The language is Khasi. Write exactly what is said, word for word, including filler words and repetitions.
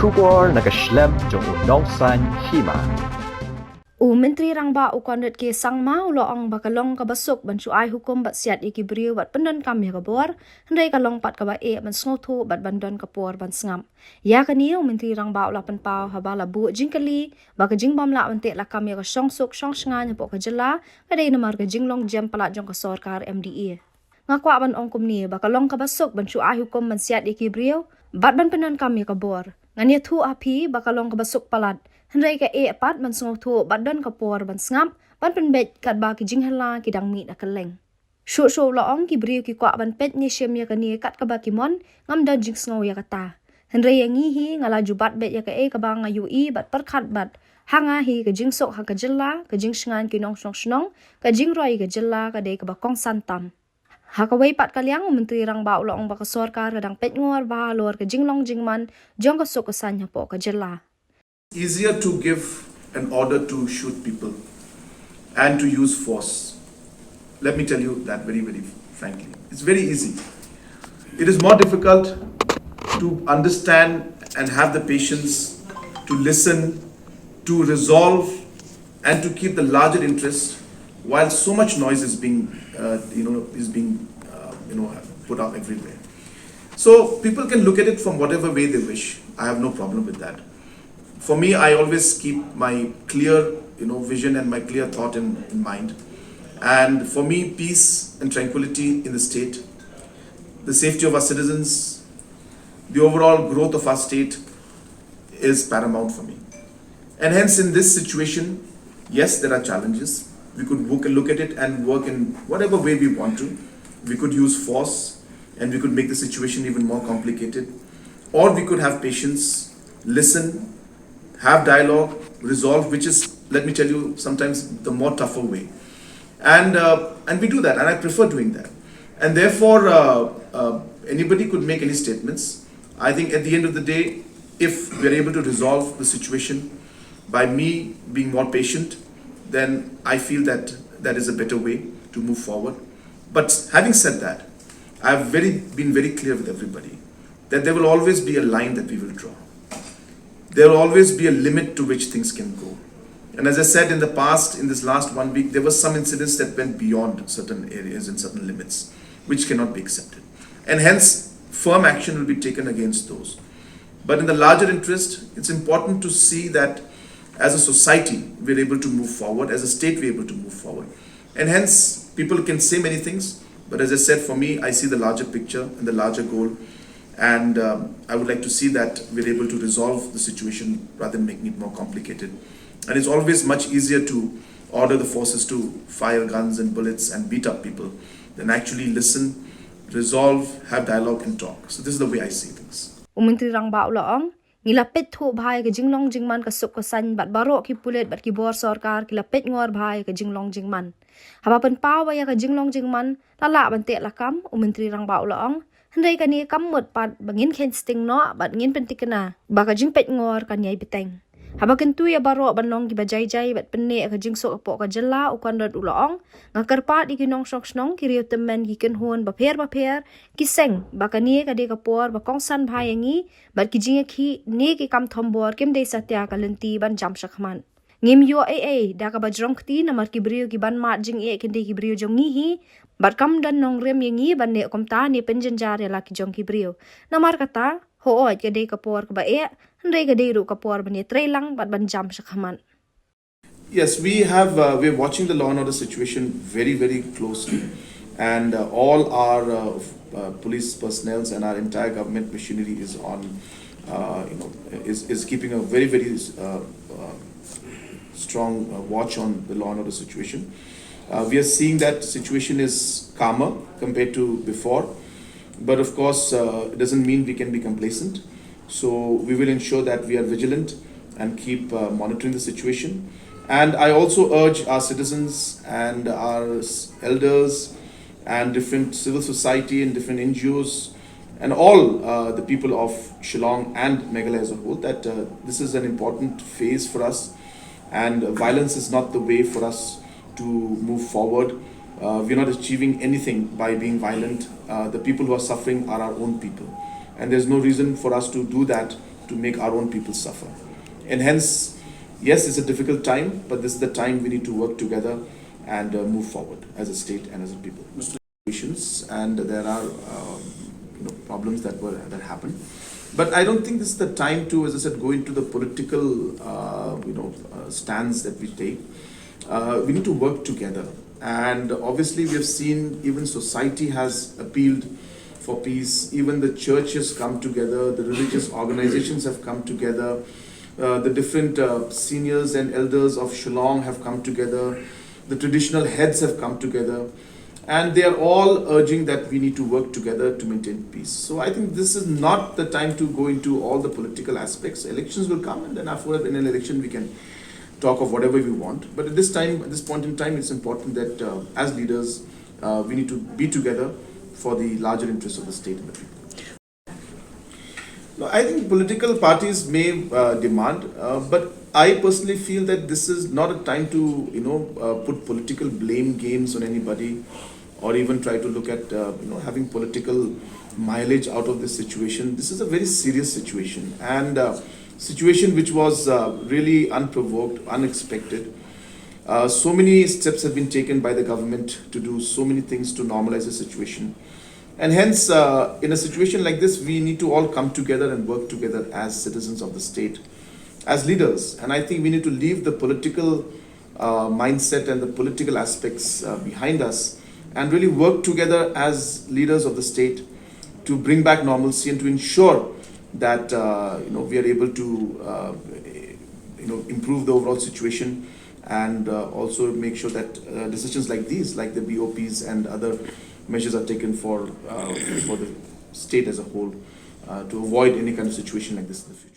Khubor na ka shlem jong u nongsan hima. U Myntri Rangbah u Conrad K Sangma u la ong ba ka long kaba suk ban shu ai hukum bad siat ïa ki briew bad pyndonkam ïa ka bor, hynrei ka long pat kaba eh ban sngewthuh bad ban don ka por ban sngap. Ïa kane u Myntri Rangbah u la pynpaw haba la buh jingkylli ba ka jingbym lah ban teh lakam ïa ka shongsuk shongshngain hapoh ka jylla ka dei namar ka jinglong jem palat jong ka sorkar M D A. Nga kwah ban ong kumne ba ka long kaba suk ban shu ai hukum ban siat ïa ki briew bad ban pyndonkam ïa ka bor. Ngan ïathuh ha phi ba ka long kaba suk palat, hynrei ka eh pat ban sngewthuh bad don ka por ban sngap, ban pynbeit katba ki jinghylla ki dang mih na kylleng. Shuh shuh u la ong ki briew ki kwah ban peit ne shim ïa kane kat kaba ki mon, ngam don jingsngew ïa kata. Hynrei ïa ngi hi nga la ju bat beit ïa kaei kaba nga ïohi bad pyrkhat bad ha nga hi ka jingsuk ha ka jylla, ka jingshngain ki nongshong shnong, ka jingroi ka jylla ka dei kaba kongsan tam. Ha kawei pat ka liang u Myntri Rangbah u la ong ba ka sorkar ka dang peit ngor bha halor ka jinglong jingman jong ka suk ka saiñ hapoh ka jylla. Easier to give an order to shoot people and to use force. Let me tell you that very, very frankly. It's very easy. It is more difficult to understand and have the patience to listen, to resolve, and to keep the larger interest while so much noise is being, uh, you know, is being, uh, you know, put up everywhere. So people can look at it from whatever way they wish. I have no problem with that. For me, I always keep my clear, you know, vision and my clear thought in, in mind. And for me, peace and tranquility in the state, the safety of our citizens, the overall growth of our state is paramount for me. And hence, in this situation, yes, there are challenges. We could look at it and work in whatever way we want to. We could use force and we could make the situation even more complicated. Or we could have patience, listen, have dialogue, resolve, which is, let me tell you, sometimes the more tougher way. And, uh, and we do that, and I prefer doing that. And therefore, uh, uh, anybody could make any statements. I think at the end of the day, if we're able to resolve the situation by me being more patient, then I feel that that is a better way to move forward. But having said that, I've very, been very clear with everybody that there will always be a line that we will draw. There will always be a limit to which things can go. And as I said in the past, in this last one week, there were some incidents that went beyond certain areas and certain limits, which cannot be accepted. And hence, firm action will be taken against those. But in the larger interest, it's important to see that as a society, we're able to move forward, as a state, we're able to move forward. And hence, people can say many things, but as I said, for me, I see the larger picture and the larger goal. And um, I would like to see that we're able to resolve the situation rather than making it more complicated. And it's always much easier to order the forces to fire guns and bullets and beat up people than actually listen, resolve, have dialogue, and talk. So this is the way I see things. U Myntri Rangbah u la ong, ngi la peit thuh bha ïa ka jinglong jingman ka suk ka saiñ bad baroh ki pulit bad ki bor sorkar ki la peit ngor bha ïa ka jinglong jingman. Haba pynpaw ba ïa ka jinglong jingman la lah ban teh lakam, u Myntri Rangbah u la ong, hynrei kane kam mut pat ba ngin kheiñ sting noh bad ngin pyntikna ba ka jingpeit ngor kan ïai bteng. Haba kyntu ïa baroh ban long kiba jai jai bad pynneh ka jingsuk hapoh ka jylla, u Conrad u la ong, nga kyrpad ïa ki nongshong shnong, ki riew tymmen, ki kynhun bapher bapher, ki seng ba kane ka dei ka por ba kongsan bha ïa ngi bad ki jingïakhih ne ki kam thombor kim dei satia ka lynti ban jam shakhmat. Ngim ïoh ei ei da kaba jrong kti namar ki briew ki ban mad jingeh kin dei ki briew jong ngi hi. Bad kam don nongrim ïa ngi ban leh kumta ne pynjynjar ïa la ki jong ki briew. Namar kata, hooid ka dei ka por kaba eh, hynrei ka dei ruh ka por ban ïatreilang bad ban jam shakhmat. Yes, we have, uh, we're watching the law and order situation very, very closely. And uh, all our uh, uh, police personnel and our entire government machinery is on, uh, you know, is, is keeping a very, very uh, uh, strong uh, watch on the law and order situation. Uh, we are seeing that situation is calmer compared to before. But of course, uh, it doesn't mean we can be complacent. So we will ensure that we are vigilant and keep uh, monitoring the situation. And I also urge our citizens and our s- elders and different civil society and different N G Os and all uh, the people of Shillong and Meghalaya as a whole that uh, this is an important phase for us, and violence is not the way for us to move forward. Uh, we're not achieving anything by being violent. Uh, the people who are suffering are our own people, and there's no reason for us to do that to make our own people suffer. And hence, yes, it's a difficult time, but this is the time we need to work together and uh, move forward as a state and as a people. Situations, and there are um, you know, problems that were that happened. But I don't think this is the time to, as I said, go into the political uh, you know uh, stance that we take. Uh, we need to work together. And obviously, we have seen even society has appealed for peace. Even the church has come together, the religious organizations have come together, uh, the different uh, seniors and elders of Shillong have come together, the traditional heads have come together, and they are all urging that we need to work together to maintain peace. So I think this is not the time to go into all the political aspects. Elections will come, and then after, in an election, we can talk of whatever we want. But at this time, at this point in time, it's important that uh, as leaders, uh, we need to be together for the larger interests of the state and the people. No, I think political parties may uh, demand, uh, but I personally feel that this is not a time to, you know, uh, put political blame games on anybody, or even try to look at, uh, you know, having political mileage out of this situation. This is a very serious situation, and uh, situation which was uh, really unprovoked, unexpected. Uh, so many steps have been taken by the government to do so many things to normalize the situation. And hence, uh, in a situation like this, we need to all come together and work together as citizens of the state, as leaders. And I think we need to leave the political uh, mindset and the political aspects uh, behind us and really work together as leaders of the state to bring back normalcy and to ensure that uh, you know we are able to uh, you know improve the overall situation and uh, also make sure that uh, decisions like these, like the B O Ps and other measures, are taken for uh, for the state as a whole uh, to avoid any kind of situation like this in the future.